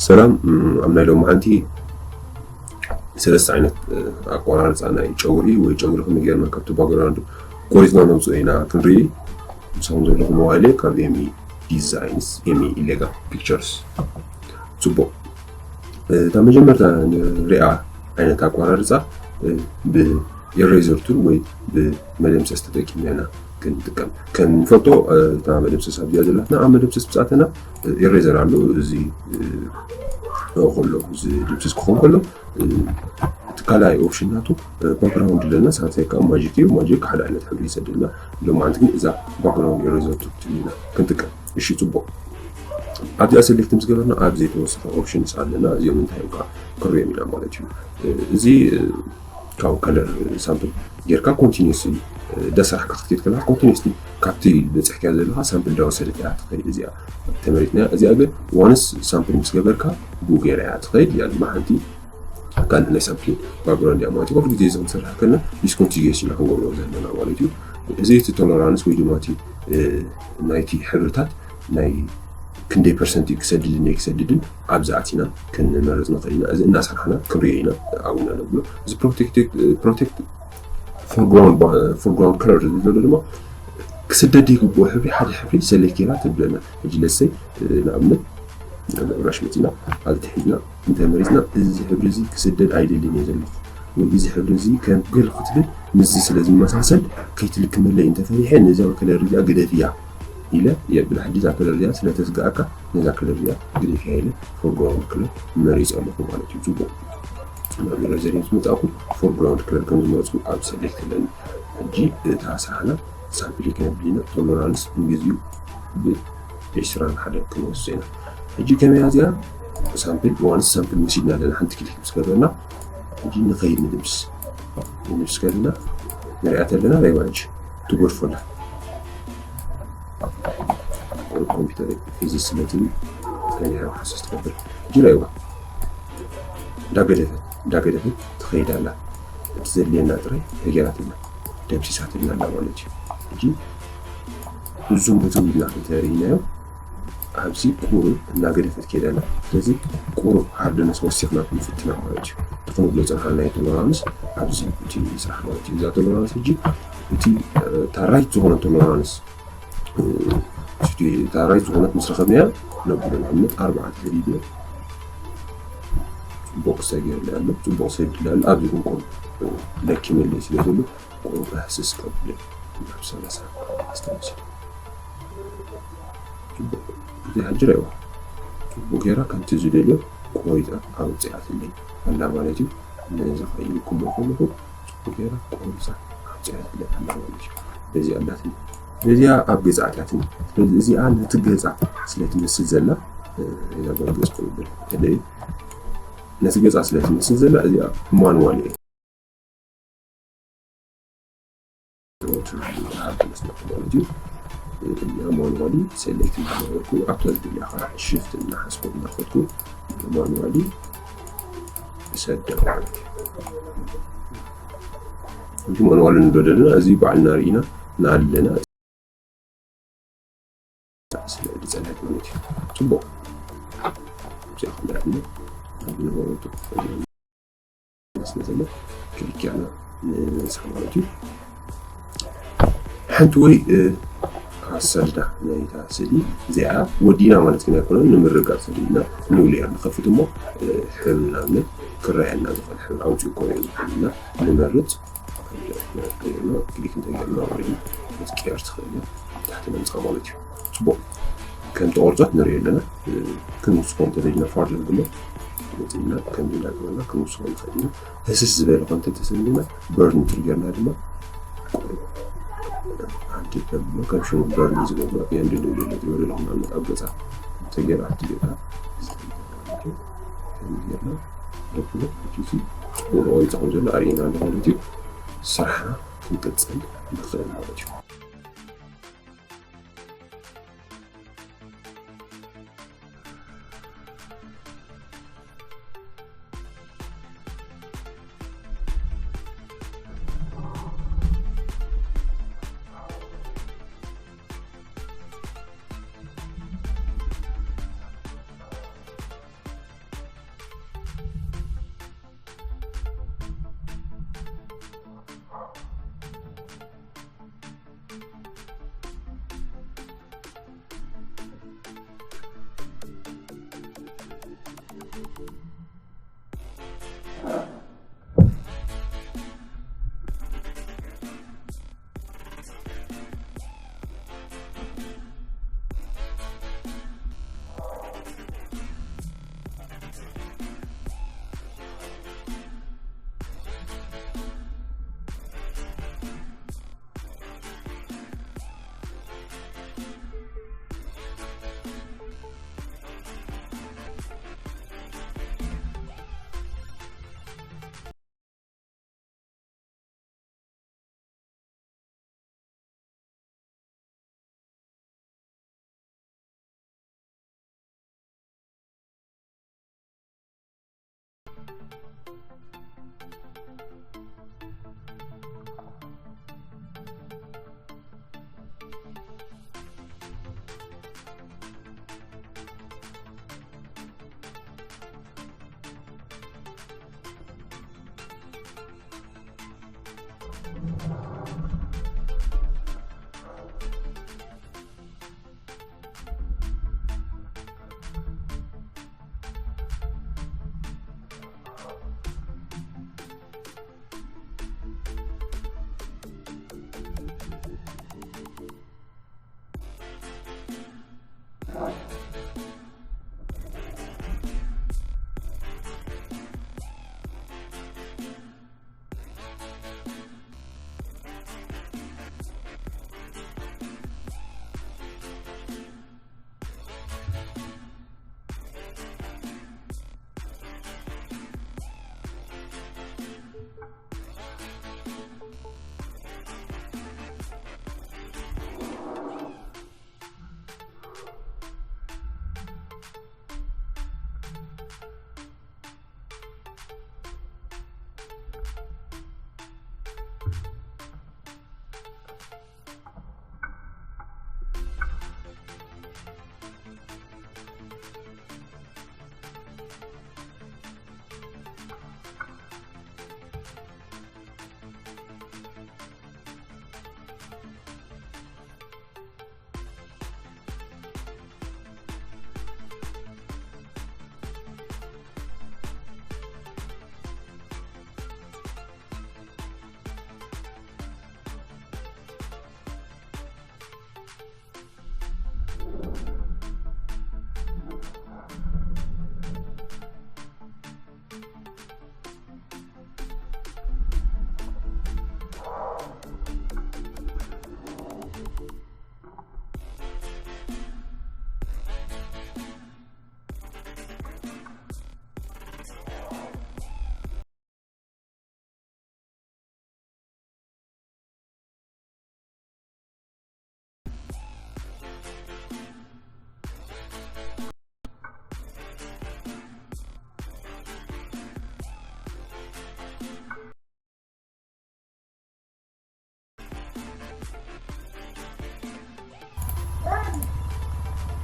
ሰላም። ኣብ ናይ ሎማዓንቲ ሰለስተ ዓይነት ኣቆራርፃ ናይ ጨጉሪ ወይ ጨጉሪ ከመይ ጌርና ካብቲ ባክግራውንድ ቆሪፅና ነምፅኦ ኢና ክንርኢ። ምሳኹም ዘለኹ ሞባይለ ካብ ኤሚ ዲዛይንስ፣ ኤሚ ኢሌጋል ፒክቸርስ። ፅቡቕ። እታ መጀመርታ ንሪኣ ዓይነት ኣቋራርፃ ብኢሬዘር ቱል ወይ ብመደምሰስ ተጠቂምና ክንጥቀም። ከም ንፈልጦ እታ መደምሰስ ኣብዚኣ ዘላትና ኣብ መደምሰስ ብፃተና ኢሬዘር ኣሎ። እዚ ከሎ እዚ ድምስስ ክኾን ከሎ እቲ ካልኣይ ኦፕሽን ናቱ ባክግራውንድ ኣለና። ሳልሳይ ከዓ ማጂክ እዩ። ማጂክ ሓደ ዓይነት ሕብሪ ይሰደልና። ሎማዓንቲ ግን እዛ ባክግራውንድ ኢሬዘር ቱል ኢና ክንጥቀም። እሺ፣ ፅቡቕ። ኣብዚኣ ሰሌክት ምስ ገበርና ኣብ ዘይተወሰኸ ኦፕሽንስ ኣለና። እዚኦም እንታይ እዮም ከዓ ክንሪኦም ኢና ማለት እዩ። እዚ ካብ ከለር ሳምፕል ጌርካ ኮንቲኒስሊ ደስራሕካ ክትከይድ ከለካ ኮንቲኒስሊ ካብቲ በፅሕካዮ ዘለካ ሳምፕል እንዳወሰደት እያ ትኸይድ። እዚኣ ተመሪፅና። እዚኣ ግን ዋንስ ሳምፕል ምስ ገበርካ ብኡ ገይራ እያ ትኸይድ። እዚኣ ድማ ሓንቲ ካልእ ናይ ሳምፕሊንግ ባክግራውንድ እያ ማለት እዩ። ኩሉ ግዜ እዚ ክንሰርሕ ከለና ዲስኮንቲኒየስ ኢና ክንገብሮ ዘለና ማለት እዩ። እዚ እቲ ቶለራንስ ወይ ድማ እቲ ናይቲ ሕብርታት ናይ ክንደይ ፐርሰንት እዩ ክሰድድን ዘይክሰድድን ኣብዚ ኣቲና ክንመርፅ ንኽእል ኢና። እዚ እናሰራሕና ክንሪኦ ኢና ኣብኡ ኢና ነብሎ። እዚ ፕሮቴክት ፎርግራውንድ ከለር ዝብል ዘሎ ድማ ክስደድ ይግብኦ ሕብሪ ሓደ ሕብሪ ሰሌክት ጌራ ትብለና። ሕጂ ለሰይ ንኣብነት ራሽ መፂና ኣብዚ ትሒዝና እንተመሪፅና እዚ ሕብሪ እዚ ክስደድ ኣይደልን እየ ዘለኹ ወይ እዚ ሕብሪ እዚ ከም ግር ክትብል ምስዚ ስለ ዝመሳሰል ከይትልክመለይ እንተፈሪሐ ነዚኣ ከለር እዚኣ ግደፍያ ኢለ የብል። ሕጂ እዛ ከለር እዚኣ ስለ ተስግኣካ ነዛ ከለር እዚኣ ግደፍያ ኢለ ፎርግራውንድ ከለር መሪፀ ኣለኹ ማለት እዩ። ፅቡቕ። ናብ ኢሬዘር ምስ መፃእኩ ፎርግራውንድ ከለር ከም ዝመፁ ኣብ ሰሌክት ኣለኒ። ሕጂ እታ ስራሕና ሳምፕል ክነብል ኢና። ቶለራንስ ንግዚኡ ብዒስራን ሓደን ክንወስድ ኢና። ሕጂ ከመያ እዚኣ ሳምፕል ዋንስ ሳምፕል ወሲድና ኣለና። ሓንቲ ክሊክ ምስ ገበርና ሕጂ ንኸይድ ንድምስ ንድምስ ከለና ንሪኣ ተለና ሬባጅ ትጎድፎላ። ኮምፒውተር ፊዚክስ ስለቲ ከኒያ ሓሰስ ትገብር። ሕጂ ራይዋ እንዳገደፈት እንዳገደፈት ትኸይድ ኣላ። እቲ ዘድልየና ጥራይ ተገይራትና ደምሲሳትልና ኣላ ማለት እዩ። ሕጂ እዙም በቶም ኢልና እንተርኢናዮ ኣብዚ ቁሩብ እናገደፈት ከይድ ኣላ። ስለዚ ቁሩብ ሃርድነስ ወሲኽና ክንፍትና ማለት እዩ። እቲ ክንብሎ ዝፀናሕና ናይ ቶለራንስ ኣብዚ እቲ ስራሕ ማለት እዩ። እዛ ቶለራንስ ሕጂ እቲ እታ ራይት ዝኾነ ቶለራንስ እቲ እታ ራይት ዝኾነት ምስ ረኸብናያ ነብሎ ንኣብነት ኣርባዕተ ሰዲድዮ ፅቡቕ ሰጊርና ኣሎ። ፅቡቕ ሰዲድና ኣሎ። ኣብዚ ግን ቁሩብ ለኪመለይ ስለ ዘሎ ቁሩብ ርሕስስ ከብለ ናብ ሰላሳ ኣስተምስል። ፅቡቕ። እዚ ሕጂ ረእዋ። ፅቡቕ ጌራ ከምቲ ዝደልዮ ቆሪፃ ኣውፅኣትለይ ኣላ ማለት እዩ። ነዚ ከይልኩሞ ከለኹ ፅቡቕ ጌራ ቆሪፃ ኣውፅኣትለይ ኣላ ማለት እዩ። በዚ ኣላትኒ። በዚኣ ኣብ ገፃ ኣትያትኒ። ስለዚ እዚኣ ነቲ ገፃ ስለ ትመስል ዘላ፣ እዛ ጓል ገፅ ክብል። ስለዚ ነቲ ገፃ ስለ ትመስል ዘላ እዚኣ ማንዋል እየ። ማለት እዩ። እዚኣ ማንዋሊ ሴሌክት እናገበርኩ ኣብታ ዝደልያ ከዓ ሽፍት እናሓዝኩ እናኸድኩ ማንዋሊ እሰዳ ማለት እዩ። እዚ ማንዋሊ ንብሎ ዘለና እዚ ባዕልና ርኢና ንኣለና ስለ ዝፀንሐት ማለት እዩ። ፅቡቕ። እዚኣ ክንደዕልና ኣብ ዝነበረቱ ስለ ዘሎ ክሊክ ያና ንመንሳሕ ማለት እዩ። ሓንቲ ወይ፣ እ፣ ኣሰልዳ ናይታ ስእሊ እዚኣ ወዲእና ማለት ግን ኣይኮነን፣ ንምርግጋፅ ስእሊ ኢና ንውልያ ንኸፍት እሞ፣ እ፣ ሕብሪ ንኣብነት ክረኣየና ዝኽእል ሕብሪ ኣውፅኡ ኮነ ዝኽእል ኢና ንመርፅ። ቀይርና፣ ክሊክ እንተገርና፣ ኦልሬዲ ክትቅየር ትኽእል እያ። ታሕቲ ነምፅኣ ማለት እዩ። ፅቡቕ። ከም ተቆርፀት ንሪኦ ኣለና። ክንውስኾ እንተደሊና ፋርደር ብሎ መፂና ከም እንዳገበርና ክንውስኾ ንኽእል ኢና። ህስስ ዝበለ ኮንተንት ተሰሚና በርን ትሪገርና ድማ ቁሩብ ሓንቲ ተብሎ ከም ሽሙ በርን ዝገብሮ እየ እንድልልሎ ትበሉ ኣለኹም። ንኣብነት ኣብ ገፃ እንተገይራ ኣብቲ ገፃ ከም ገይርና ደብሎ እቲ ቁሩብ ቆሪፀ ከም ዘሎ ኣርእየና ኣሎ ማለት እዩ። ስራሕና ክንቅጽል ንኽእል ማለት እዩ።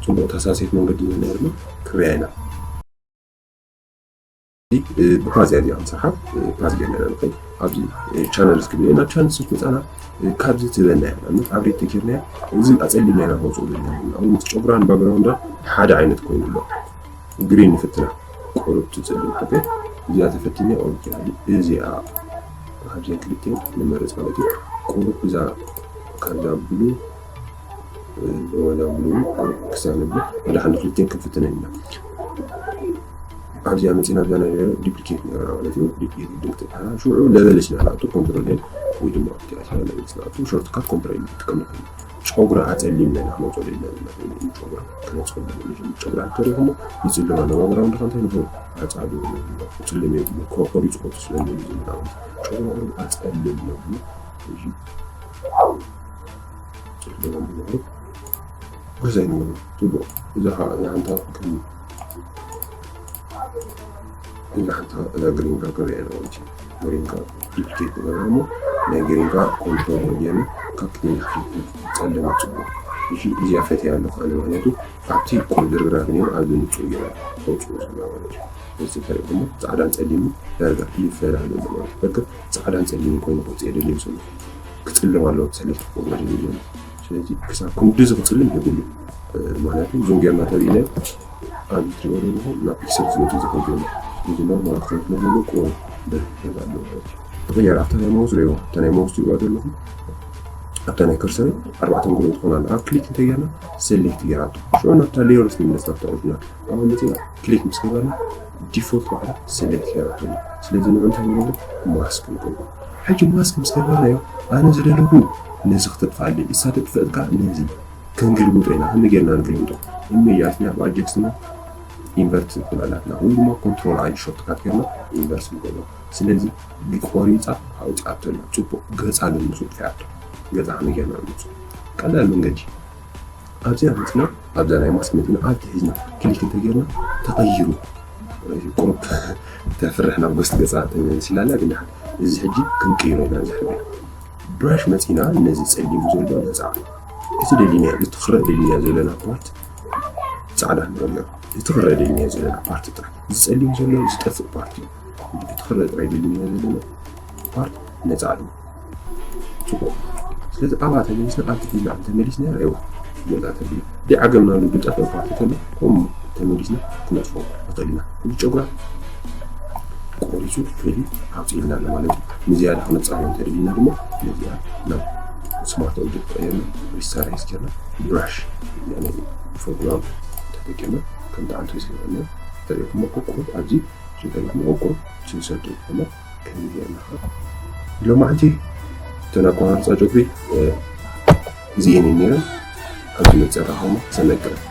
ጽቡቕ ተሳሴት መንገዲ ዘለና ድማ ክሪያ ኢና። እ፣ ብፓዝ እያ እዚኣ ክንሰርሓ፣ እ፣ ፓዝ ጌርና ኢና ንኸይድ። ኣብዚ፣ እ፣ ቻነልስ ክብል እየ። ናብ ቻነልስ ምስ መጻና፣ እ፣ ካብዚ ትበና እያ። ንኣብነት ኣብ ሬድ ተጌርና እያ። እዚ ኣጸሊምና ኢና ክነውጽኦ ዘለና። ንኣብነት ጨጉራን ባክግራውንዳ ሓደ ዓይነት ኮይኑ ኣሎ። ግሪን ንፍትና። ቁሩብ ትጽልም። ኦኬ። እዚኣ ተፈቲነ። ኦኬ። እዚኣ ካብዚአን ክልቲአን ንመርጽ ማለት እዩ። ቁሩብ እዛ ካብዛ ብሉ፣ እ፣ ወላ ብሉ ክሳብ ነብሎ ወደ ሓንዱ ክልቲአን ክንፍትነን ኢና። ኣብዚኣ መጺና ኣብዛ ናይ ዱፕሊኬት ንገብራ ማለት እዩ። ዱፕሊኬት ድንክ ተባህላ። ሽዑ ለበልስ ንኣቱ ኮንትሮል ኤል ወይ ድማ ኣብቲ ኣሽራ ለበልስ ንኣቱ ሾርትካት ኮንትሮል ኤል ንጥቀም ንኽእል። ጨጉራ ኣጸሊምና ኢና ክነውጽኦ ደሊና ዘለና ኮይኑ ጨጉራ ክነውጽኦ ደሊና። ጨጉራ እንተሪኹሞ ይጽልም ኣሎ። ባክግራውንድ ከ እንታይ ንብሎ? ኣጻዱ ጽልም እዩ። ኮ-፣ ቆሪጹ ከውጽእ ስለ ዝደሊ ዝምናውን ጨጉራ ቁሩብ ኣጸልም ነብሎ። እዚ ጸለመ ንገብሮ። ጎዛይ ንገብሮ። ጽቡቕ። እዛ ኸዓ እዛ ሓንታ ከም እዛ ሓንታ እዛ ግሪን ጋ ክንሪኣ ኢና ማለት እዩ። ግሪን ጋ ዱፕሊኬት ንገብራ እሞ ናይ ግሪን ጋ ኮንትሮል ጌርና ካብቲ ናይ ታሕቲ ጸለመ ጽቡቕ። እዚ እዚኣ ፈትያ ኣለኹ ኣነ፣ ምኽንያቱ ኣብቲ ቁርድርግራት ነይሩ ኣብዚ ንጹር ጌርና ከውጽኡ ዘለና ማለት እዩ። እዚ ተሪእኩሞ ጻዕዳን ጸሊምን ዳርጋ ይፈላለ ኣሎ ማለት እዩ። በቃ ጻዕዳን ጸሊምን ኮይኑ ክወጽእ የደልዮም ዘሎ። ክጽልም ኣለዎ ሰሌክት ክገብሮ ደልዩ ዘሎ። ስለዚ ክሳብ ክንድዚ ክጽልም የብሉ። ምኽንያቱ ዙም ጌርና ተሪእናዮ ኣብዚ ትሪእዎ ዘለኹም ናብ ፒክሰል ዝመጽእ ዝኸውን ዘሎ። እዚ ኖርማል ክኸውን ዘለዎ ቁሩብ ብር ገዛ ኣለዎ ማለት እዩ። ትቕየር ኣብታ ናይ ማውስ ሪኦ፣ ኣብታ ናይ ማውስ ትሪእዋ ዘለኹም ኣብታ ናይ ከርሰር ኣርባዕተ ምጉሎ ትኾን ኣላ። ኣብ ክሊክ እንተጌርና ሰሌክት ጌራቶ። ሽዑ ናብታ ሌየርስ ንምለስ ናብታ ኦሪጂናል። ኣብ መጺና ክሊክ ምስ ገበርና ዲፎልት ባዕላ ሰሌክት ጌራቶ ኣላ። ስለዚ ንዑ እንታይ ንገብሮ? ማስክ ንገብሮ። ሕጂ ማስክ ምስ ገበርናዮ ኣነ ዝደለኹ ነዚ ክተጥፍኣለይ፣ እሳ ተጥፍእካ ነዚ ክንግልብጦ ኢና። ከመይ ጌርና ንግልብጦ? ኢሜጅ ኣትና ኣብ ኣጀስትና ኢንቨርት ትብል ኣላትና ወይ ድማ ኮንትሮል ኣይ ሾርትካት ጌርና ኢንቨርት ንገብሮ። ስለዚ ቆሪጻ ኣውጺኣቶ ኣላ። ጽቡቕ ገጻ ግን ምስ ውጥፊኣቶ ገጻ ከመይ ጌርና ንምጽኦ? ቀላል መንገዲ ኣብዚኣ መጽና ኣብዛ ናይ ማስክ መጽና ኣብቲ ሒዝና ክሊክ እንተጌርና ተቐይሩ ቁሩብ ተፍርሕ ናብ ጎስት ገጻ ተመሲላ ኣላ። ግን ደሓን እዚ ሕጂ ክንቅይሮ ኢና እዚ ሕብሪ ብራሽ መጺና ነዚ ጸሊሙ ዘሎ ነጻ እቲ ደሊና እቲ ክረእ ደሊና ዘለና ፓርት ጻዕዳ ንገብሮ። እቲ ክረእ ደሊና ዘለና ፓርት ጥራሕ እዚ ጸሊሙ ዘሎ ዝጠፍእ ፓርት እዩ። እቲ ክረእ ጥራይ ደሊና ዘለና ፓርት ነጻ እዩ። ጽቡቕ። ስለዚ ኣብኣ ተመሊስና ኣብቲ ፊልም ተመሊስና ርኣይዋ ገዛ ተብሎ ዲዓገምናሉ ዝጠፍእ ፓርት ተሎ ከምኡ ተመሊስና ክነጥፎ ንኽእል ኢና። እዚ ጨጉራ ቆሪጹ ፈልዩ ኣውፂእልና ኣሎ ማለት እዩ። ንዝያዳ ክነጻሮ እንተደሊና ድማ ነዚኣ ናብ ስማርት ኦብጀክት ቀይርና ሪሳይዝ ጌርና ብራሽ ናይ ፎርግራውንድ ተጠቂምና ከምቲ ኣንቶ ዝገበርና ተሪእኩሞ ቁቁሩብ ኣብዚ ሽንተሪት መበቆል ስንሰቱ ድማ ከምዚ ጌርና ሎማዕንቲ እተን ኣቆራርፃ ጨጉሪ እዚኤን ነይረን። ኣብ ዝመፅእ ረኸብና ሰናይ ቀን።